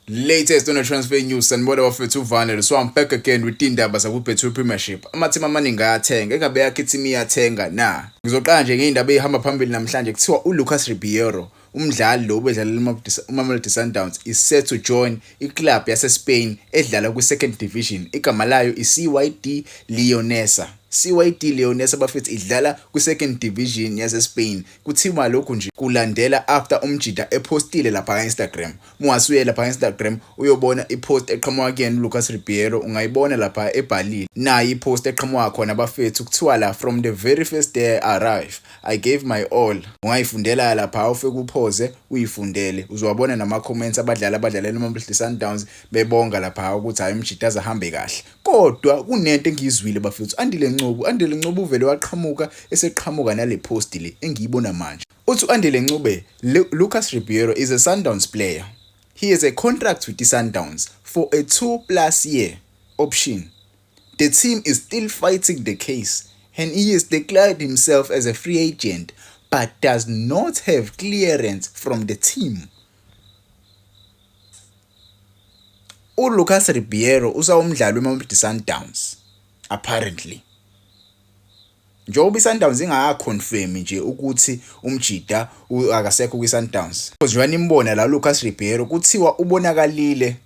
Latest on the transfer news, sanibona bafethu. Uvanele, so I'm back again with indaba zaku-Betway Premiership. Amateam amaningi ayathenga, engabe yakho i-team iyathenga na? Ngizoqala nje ngey'ndaba ey'hamba phambili namhlanje. Kuthiwa uLucas Ribeiro, umdlali lo obedlalela uMamelodi Sundowns, is set to join iclub yase-Spain edlala kwi-second division. Igama layo i-CYD Leonesa. CYD Leonesa, bafethu, idlala kwi-second division yase-Spain. Kuthiwa lokhu nje kulandela after umjida epostile lapha ka-Instagram. Mungasuye lapha ka-Instagram uyobona ipost eqhamuka kuyena uLucas Ribeiro, ungayibona lapha ebhalile. Nayi ipost eqhamuka khona, bafethu. Kuthiwa la, "From the very first day I arrive, I gave my all." Ungayifundela lapha, ufike upause uyifundele. Uzowabona nama-comments abadlali abadlalela uMamelodi Sundowns bebonga lapha ukuthi hayi, umjida azahambe kahle. Kodwa kunento engiyizwile, bafethu. Andile Ncube, Andile Ncube uvele waqhamuka eseqhamuka nale post le engiyibona manje. Uthi u-Andile Ncube, "Lucas Ribeiro is a Sundowns player. He has a contract with the Sundowns for a 2+ year option. The team is still fighting the case and he has declared himself as a free agent but does not have clearance from the team." ULucas Ribeiro usawumdlali weMamelodi Sundowns apparently. Njengoba iSundowns ingakaconfirm nje ukuthi umjida akasekho kwiSundowns. Because njengoba nimbona la Lucas Ribeiro, kuthiwa ubonakalile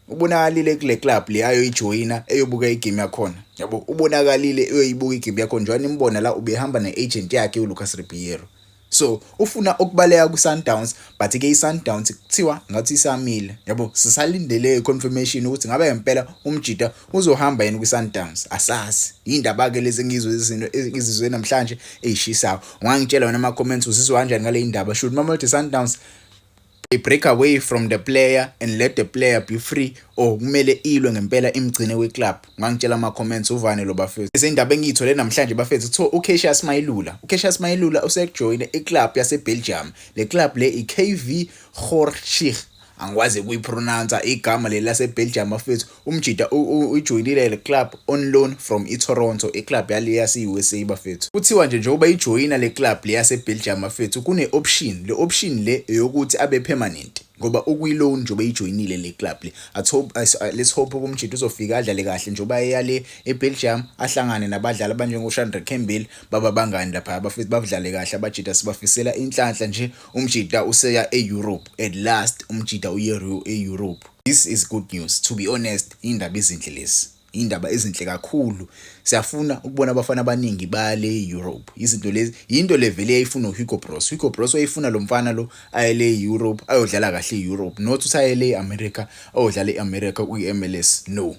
kule club le ayoyijoyina eyobuka igame yakhona. Yabo, ubonakalile eyoyibuka igame yakhona. Njengoba nimbona la, ubehamba ne-agent yakhe uLucas Ribeiro. So ufuna ukubaleka ku-Sundowns, but ke i-Sundowns kuthiwa ngathi isamile. Yabo, sisalindele i-confirmation ukuthi ngabe ngempela umjida uzohamba yini kwi-Sundowns. Asazi. Indaba ke lezi engizwe, izinto engizizwe namhlanje eyishisayo. Ungangitshela wena ama comments, uzizwa kanjani ngale indaba? Should Mamelodi Sundowns they break away from the player and let the player be free, or kumele ilwe ngempela imgcine kwi-club? Ungangitshela ama comments. Uvane lo, bafethu. Izindaba engiyithole namhlanje, bafethu, kuthiwa uCassius Mailula, uCassius Mailula usekujoyine iclub yase-Belgium. Le club le i-KV Kortrijk, angikwazi ukuyipronounce igama leli lase-Belgium, bafethu. Umjida uyijoyinile le club on loan from i-Toronto, iclub yale yase-USA, bafethu. Kuthiwa nje njengoba ijoyina le club le yase-Belgium, bafethu, kune option, le option le eyokuthi abe permanent ngoba ukuyi-loan njengoba ijoyinile le club le. Let's hope umjida uzofika adlale kahle njengoba eyale eBelgium, ahlangane nabadlali abanjengo-Shandre Campbell, baba bangani lapha, bafethu, badlale kahle abajida. Sibafisela inhlanhla nje. Umjida useya e-Europe at last, umjida uye e-Europe. This is good news, to be honest. Indaba ezinhle lezi, indaba ezinhle kakhulu. Siyafuna ukubona abafana abaningi bale Europe. Izinto lezi, into le vele yayifuna uHugo Broos. Hugo Broos wayefuna lo mfana lo ayele Europe, ayodlala kahle eEurope, not ukuthi ayele eAmerica, ayodlala eAmerica kwi-MLS. No,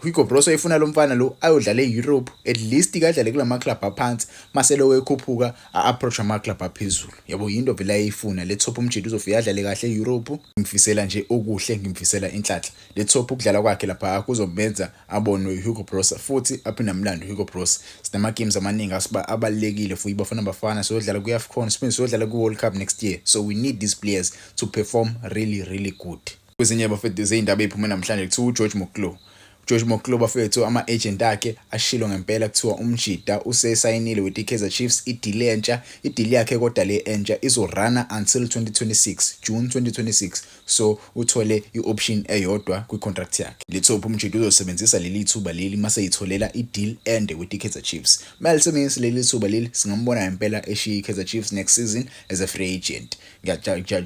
Hugo Broos wayefuna lo mfana lo ayodlala e-Europe, at least kadlale kulama club aphansi, mase lo ekhuphuka a-approach ama club aphezulu. Yabo, into vele ayifuna. Let's hope umjida uzofika adlale kahle e-Europe. Ngimfisela nje okuhle, ngimfisela inhlanhla. Let's hope ukudlala kwakhe lapha kuzomenza abonwe Hugo Broos futhi aphinde amlando Hugo Broos. Sinama games amaningi abalulekile for iBafana Bafana. Siyodlala kwi-AFCON, siphinde siyodlala kwi-World Cup next year, so we need these players to perform really really good. Kwezinye, bafethu, zeyindaba ey'phume namhlanje, kuthiwa uGeorge Moklo, George Moklo, bafethu, ama-agent akhe ashilo ngempela. Kuthiwa umjida usesayinile with i-Kaizer Chiefs i-deal entsha. I-deal yakhe kodwa le entsha izoruna until 2026, June 2026, so uthole i-option eyodwa kwi-contract yakhe. Let's hope umjida uzosebenzisa leli thuba leli mase yitholela i-deal ende with i-Kaizer Chiefs. Mayalisebenzisa leli thuba leli, singambona ngempela eshiya i-Kaizer Chiefs next season as a free agent.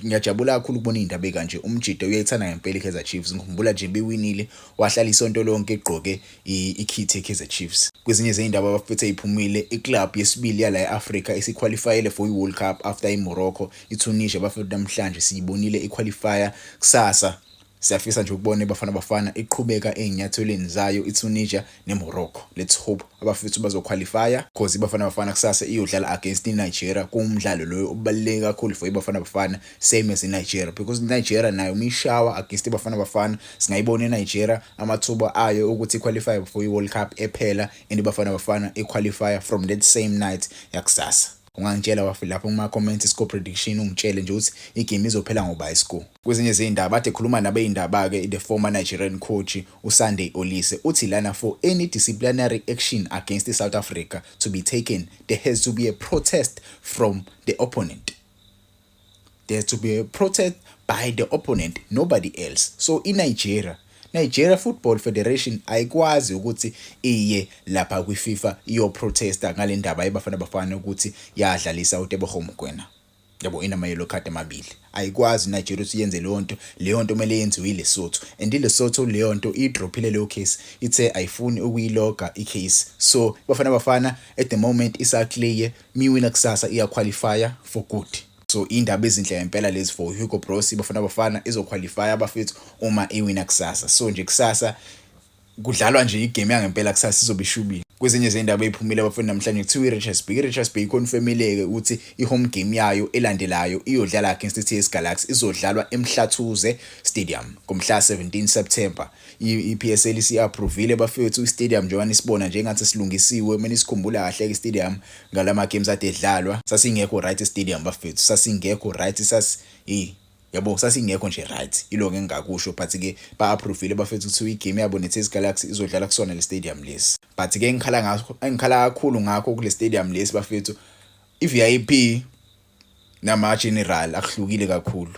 Ngiyajabula kakhulu ukubona iy'ndaba ey'kanje. Umjida uyayithanda ngempela i-Kaizer Chiefs. Ngikhumbula nje bewinile, wahlala isonto lonke egqoke ikit ye-Kaizer Chiefs. Kwezinye zey'ndaba, bafethu, ey'phumile, iclub yesibili yala e-Africa isiqualifyile for i-World Cup after i-Morocco, i-Tunisia, bafethu. Namhlanje siyibonile iqualifier. Kusasa siyafisa nje ukubona iBafana Bafana iqhubeka ey'nyathelweni zayo i-Tunisia ne-Morocco. Let's hope abafethu bazoqualifya, cause iBafana Bafana kusasa iyodlala against i-Nigeria. Kuwumdlalo loyo obaluleke kakhulu for iBafana Bafana, same as i-Nigeria, because i-Nigeria nayo uma ishawa against iBafana Bafana, singayibona i-Nigeria amathuba ayo ukuthi iqualify for i-World Cup ephela and iBafana Bafana iqualify from that same night yakusasa. Ungangitshela wafi lapho kuma-comments score prediction, ungitshele nje ukuthi igame izophela ngoba iscore. Kwezinye zey'ndaba ade ekhuluma nabey'ndaba-ke, the former Nigerian coach uSunday Oliseh uthi lana, for any disciplinary action against i-South Africa to be taken, there has to be a protest from the opponent. There has to be a protest by by the opponent, nobody else. So iNigeria, Nigeria Football Federation, ayikwazi ukuthi iye lapha kwiFIFA iyo-protesta ngale ndaba yeBafana Bafana ukuthi yadlalisa uTeboho Mokoena, yabo, inama yellow card amabili. Ayikwazi iNigeria ukuthi yenze leyo nto. Leyo nto kumele yenziwe iLesotho, and iLesotho leyo nto idrophile leyo case, ithe ayifuni ukuyiloga i-case. So Bafana Bafana at the moment isa-clear, miwina kusasa iya-qualifya for good. So indaba ezinhle ngempela lezi for Hugo Broos. Bafana Bafana izoqualify, abafethu, uma iwina kusasa. So nje kusasa kudlalwa nje igame yangempela, kusasa izobe ishubile. Kwezinye zey'ndaba ey'phumile, abafethu, namhlanje kuthiwa i-Richards Bay, i-Richards Bay iconfirmile-ke ukuthi i-home game yayo elandelayo iyodlala against i-TS Galaxy, izodlalwa eMhlathuze Stadium ngomhla 17 September. I-PSL isi-approvile, bafethu, i-stadium njengoba nisibona nje engathi silungisiwe. Uma nisikhumbula kahle i-stadium ngalama games ade edlalwa, sasingekho right i-stadium, bafethu, sasingekho right, sas yabo, sasingekho nje right, iloko engingakusho. But ke ba-approvile, bafethu, kuthiwa igame yabo ne-TS Galaxy izodlala kusona le stadium lesi. But ke engikhala ngakho, engikhala kakhulu ngakho kule stadium lesi, bafethu, i-VIP nama-general akuhlukile kakhulu.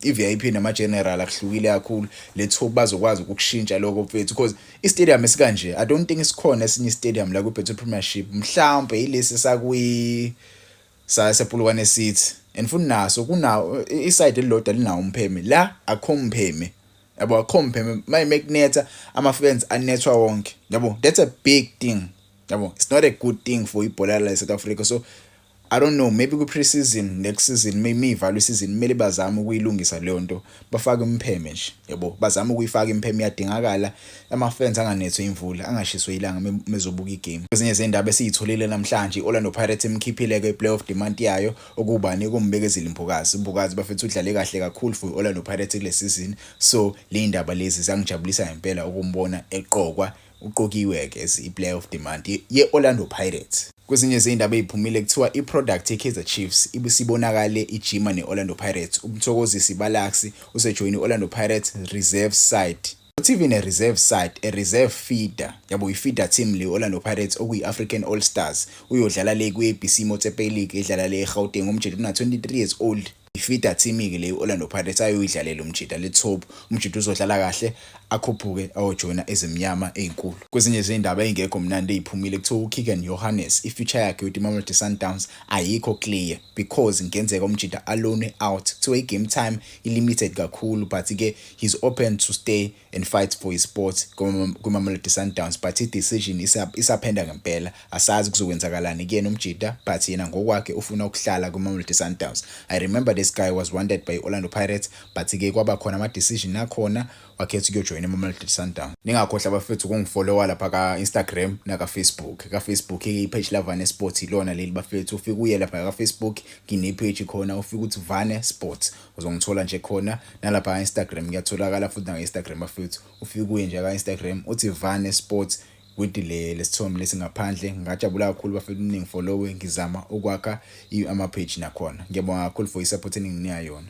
I-VIP nama-general akuhlukile kakhulu. Let's hope bazokwazi ukukushintsha lokho, mfethu, because i-stadium esikanje, I don't think isikhona esinye i-stadium la kwi-Betway Premiership. Mhlawumbe ilesi sakwi sasePolokwane City, and futhi naso kunawo iside elilodwa linawo umpheme, la akho umpheme, yabo, akho umpheme. Mayimekunetha, ama-fans anethwa wonke, yabo. That's a big thing, yabo. It's not a good thing for ibhola la e-South Africa. So I don't know, maybe kwi-pre-season next season, maybe ivalwe isizini, kumele bazame ukuyilungisa leyo nto, bafake umpheme nje, yabo, bazame ukuyifaka impheme, iyadingakala. Ama-fans anganethwe imvula, angashiswe ilanga mezobuka igame. Ezinye zey'ndaba esiyitholile namhlanje, i-Orlando Pirates imkhiphile-ke i-player of the month yayo, okubani? KuMbekezeli Mbokazi. UMbokazi, bafethu, udlale kahle kakhulu for i-Orlando Pirates kule season. So le ndaba lezi zangijabulisa ngempela ukumbona eqokwa, uqokiwe-ke as i-player of the month ye-Orlando Pirates. Kwezinye zey'ndaba ey'phumile, kuthiwa i-product ye-Kaizer Chiefs ibisibonakale ijima ne-Orlando Pirates. UMthokozisi Balaxi usejoyine i-Orlando Pirates reserve side, not even a reserve side, a reserve feeder, yabo, i-feeder team le Orlando Pirates, okuyi-African All Stars. Uyodlala le kwi-ABC Motsepe League edlala le eGauteng. Umjita una 23 years old. I-feeder team-ke le Orlando Pirates ayoyidlalela umjita. Let's hope umjita uzodlala kahle, akhuphuke ayojoyina ezimnyama ey'nkulu. Kwezinye zey'ndaba ey'ngekho mnandi ey'phumile, kuthiwa uKeegan Johannes, i-future yakhe with iMamelodi Sundowns ayikho clear, because ngenzeka umjita alone out. Kuthiwa i-game time i-limited kakhulu, but-ke he's open to stay and fight for his spot kwiMamelodi Sundowns, but i-decision isaphenda ngempela. Asazi kuzokwenzakalani kuyena umjita, but yena ngokwakhe ufuna ukuhlala kwiMamelodi Sundowns. I remember this guy was wanted by Orlando Pirates, but-ke kwaba khona ama-decision akhona, wakhetha ukuyojoyina iMamelodi Sundowns. Ningakhohlwa, bafethu, ukungifollowa lapha ka-Instagram naka-Facebook. Ka-Facebook i-page la Vane Sports ilona leli, bafethu. Ufike uye lapha ka-Facebook, ngine-page khona, ufike uthi Vane Sports, uzongithola nje khona. Nalapha ka-Instagram ngiyatholakala futhi naka-Instagram, bafethu. Ufike uye nje ka-Instagram uthi Vane Sports with le lesithombe lesingaphandle. Ngingajabula kakhulu, bafethu, ningifollowe, ngizama ukwakha ama-page nakhona. Ngiyabonga kakhulu for i-support eninginika yona.